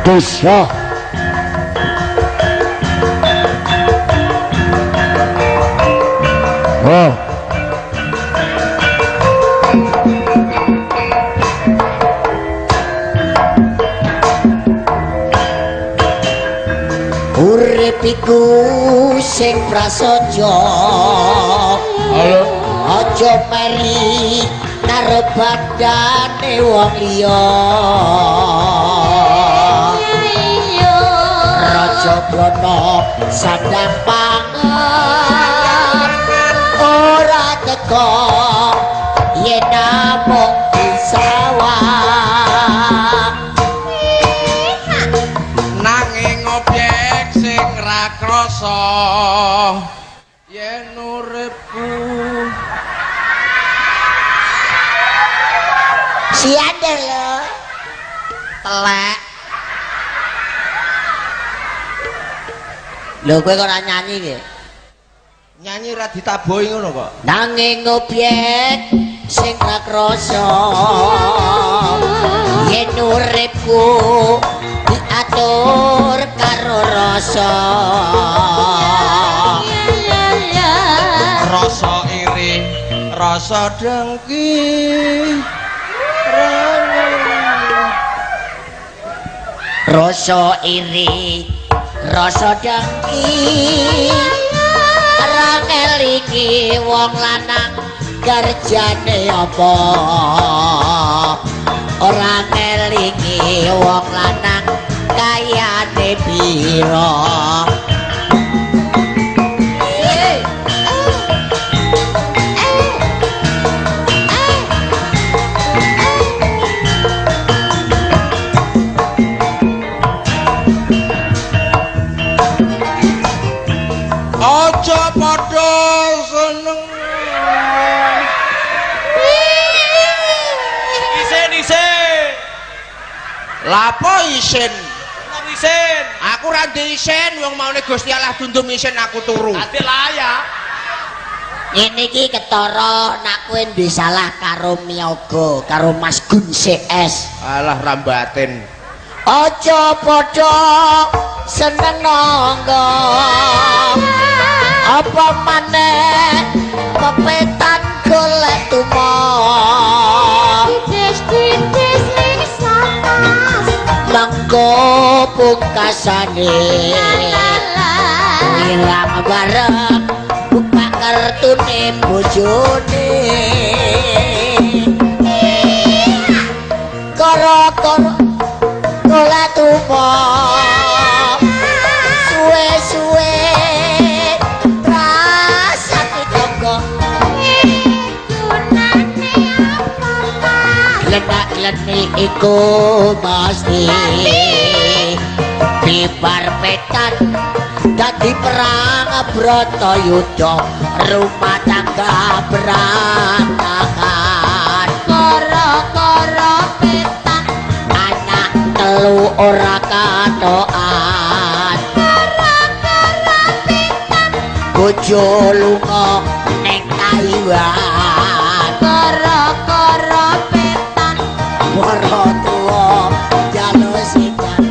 Desa. Oh. Urip iku sing prasaja. Halo. Aja meri karo badane wong liya. Raja Brana sandang pangan ora teka yen namung disawang. Nanging obyek sing ra krasa yen uripku siande lho telek. Lho kowe kok ora nyanyi ki? Nyanyi ora ditabohi ngono kok. Nanging obyek sing ra krasa yen uripku diatur karo rasa. Rasa iri, rasa dengki. Rasa iri, rasa dengki. Ora ngelingi wong lanang kerjane apa. Ora ngelingi wong lanang kayane pira. Aja padha seneng. Isin isin. Lapo isin? Wong isin. Aku ra ndek isin, wong maune Gusti Allah dundum isin aku turu. Ati layak. Ngene iki ketara nek kowe ndek salah karo miyaga, karo Mas Gun CS. Alah rambatin. Aja padha seneng nangga. Apa maneh pepetan golek tumo. Titis-titis ning satas mengko pungkasane wirang bareng buka kartune bojone. Koro-koro golek tumo suwe-suwe rasane tangga. Gunane apa ta? Glenak-gleni iku mesti bibar petan dadi perang Bratayuda, rumah tangga berantakan. Koro-koro petan anak telu ora katokan. Koro-koro petan bojo lunga ning Taiwan. Koro-koro petan para tuwa njaluk sikat.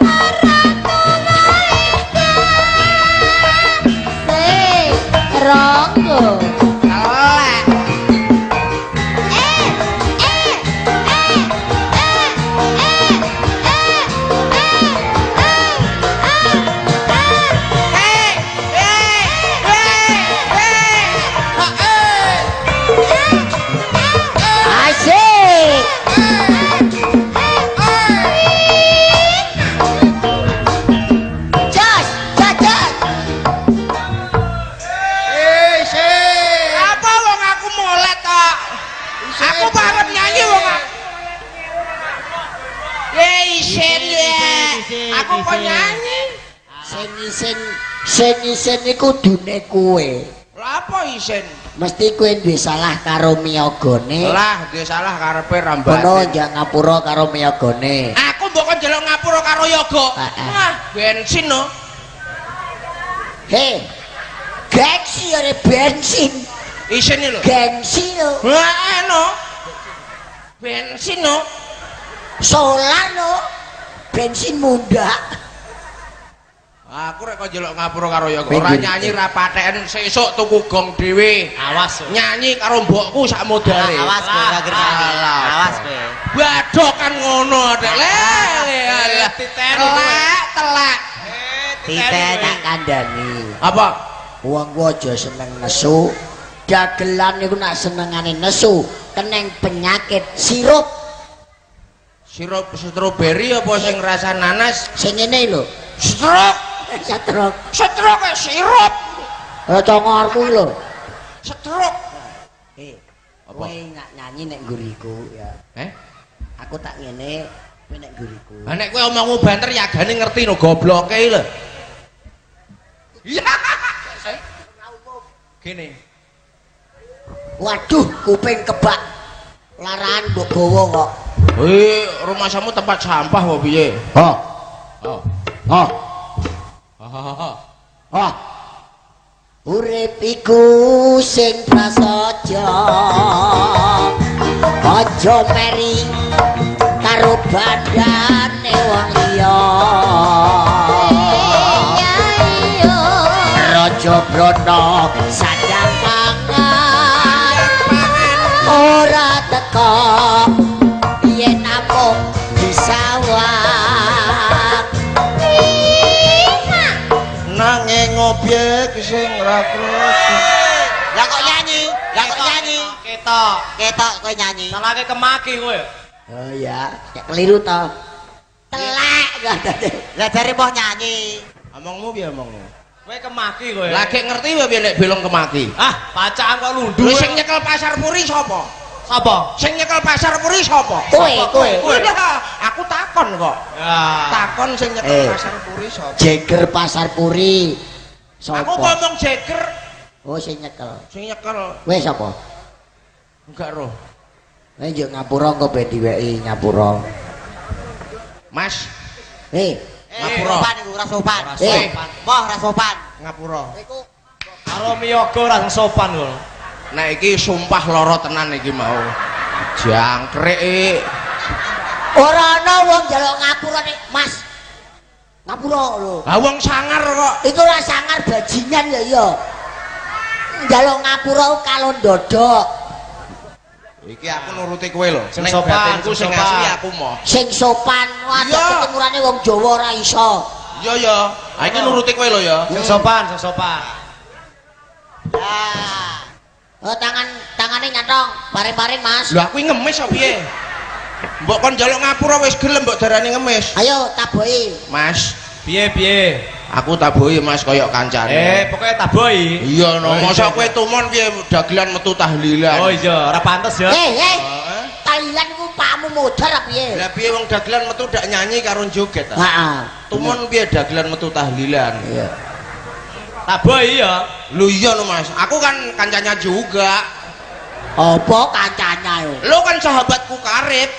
Ora tuwa sing ronggo. Telek. Eh eh eh eh eh eh eh eh Eh, eh, eh, eh, eh. Asik. Jos, jajan. Isin. Apa wong aku molet kok? Aku parep nyanyi wong aku. Ye isin ye. Aku kok nyanyi. Sing isin, sing isin iku kudune kowe. Lah apa isin? Mesti kowe duwe salah karo miyagane. Lah duwe salah karepe Kono rambatin. njak ngapura karo miyagane. Aku mbok kon njaluk ngapura karo yoga. Heeh. Wah, bensin no. Hei. Gengsi ora bensin. Isin lho. Gengsi lho. Wah, no. Bensin no. Solar lho. Bensin mundak. Aku rek kok njaluk ngapura karo ya ora nyanyi ra patheken sesuk tuku gong dhewe. Awas. Nyanyi karo mbokku sak modare. Awas kowe ora nyanyi. Awas kowe. Badokan ngono dek. Le alah telek telek. Titen tak kandhani. Apa? Wong ku aja seneng nesu. Dagelan niku nak senengane nesu, keneng penyakit sirup. Sirup stroberi apa sing rasa nanas? Sing ngene lho. Stroke. Stroke. Stroke sirup. Ora congorku lho. Stroke. Apa? Kowe nyanyi nek ngguriku ya. Eh? Aku tak ngene, kowe nek ngguriku. Lah nek kowe omongmu banter yagane ngerti no gobloke lho. Iya. Gini. Waduh, kuping kebak. Larahan mbok gawa kok. Hei, rumah samu tempat sampah apa piye? Ha. Oh. Ha. Ha. Ha. Urip iku sing prasaja. Aja meri karo bandane wong liya. Raja Brana sadang pangan ora teka yen namung disawang. Nanging obyek sing ra krasa. Lah kok nyanyi? Lah kok nyanyi? Ketok. Ketok kowe nyanyi. Salahke kemaki kowe. Oh ya, keliru to. Telek kok. Lah jare moh nyanyi. Omongmu piye omongmu? Kowe kemaki kowe. Lagi ngerti piye nek belong kemaki? Ah, pacaan kok lundu. Lho sing nyekel Pasar Puri sapa? Sapa? Sing nyekel Pasar Puri sapa? Kowe, kowe. Aku takon kok. Ya. Takon sing nyekel Pasar Puri sapa? Jeger Pasar Puri. Sapa? Aku ngomong jeger. Oh, sing nyekel. Sing nyekel. Kowe sapa? Enggak roh. Kowe njuk ngapura engko ben diweki ngapura. Mas. Ngapura. Sopan iku ora sopan. Moh ora sopan. Ngapura. Iku karo miyaga ora sopan kok. Nek iki sumpah lara tenan iki mau. Jangkrik. Ora ana wong njaluk ngapura nek Mas. Ngapura lho. Lah wong sangar kok. Iku ora sangar bajingan ya iya. Njaluk ngapura kalon dodok. Iki aku nuruti kowe lho. Sing sopan, sing asli aku moh. Sing sopan, waduh ketemurane wong Jawa ora iso. Iya ya. Ha iki nuruti kowe lho ya. Sing sopan, sing sopan. Ya. Oh, tangane nyantong, paring-paring Mas. Lho aku ngemis kok piye? Mbok kon njaluk ngapura wis gelem mbok darani ngemis. Ayo tabohi. Mas, piye-piye? Aku tabohi Mas koyok kancane. Pokoke tabohi. Iya no, mosok kowe tumon piye dagelan metu tahlilan. Oh iya, ora pantes ya. Tahlilan iku pakmu modar apa piye? Lah piye wong dagelan metu ndak nyanyi karo joget ta? Heeh. Tumon piye dagelan metu tahlilan? Iya. Tabohi ya. Lho iya no Mas, aku kan kancanya juga. Apa kancanya yo? Lo kan sahabatku karib.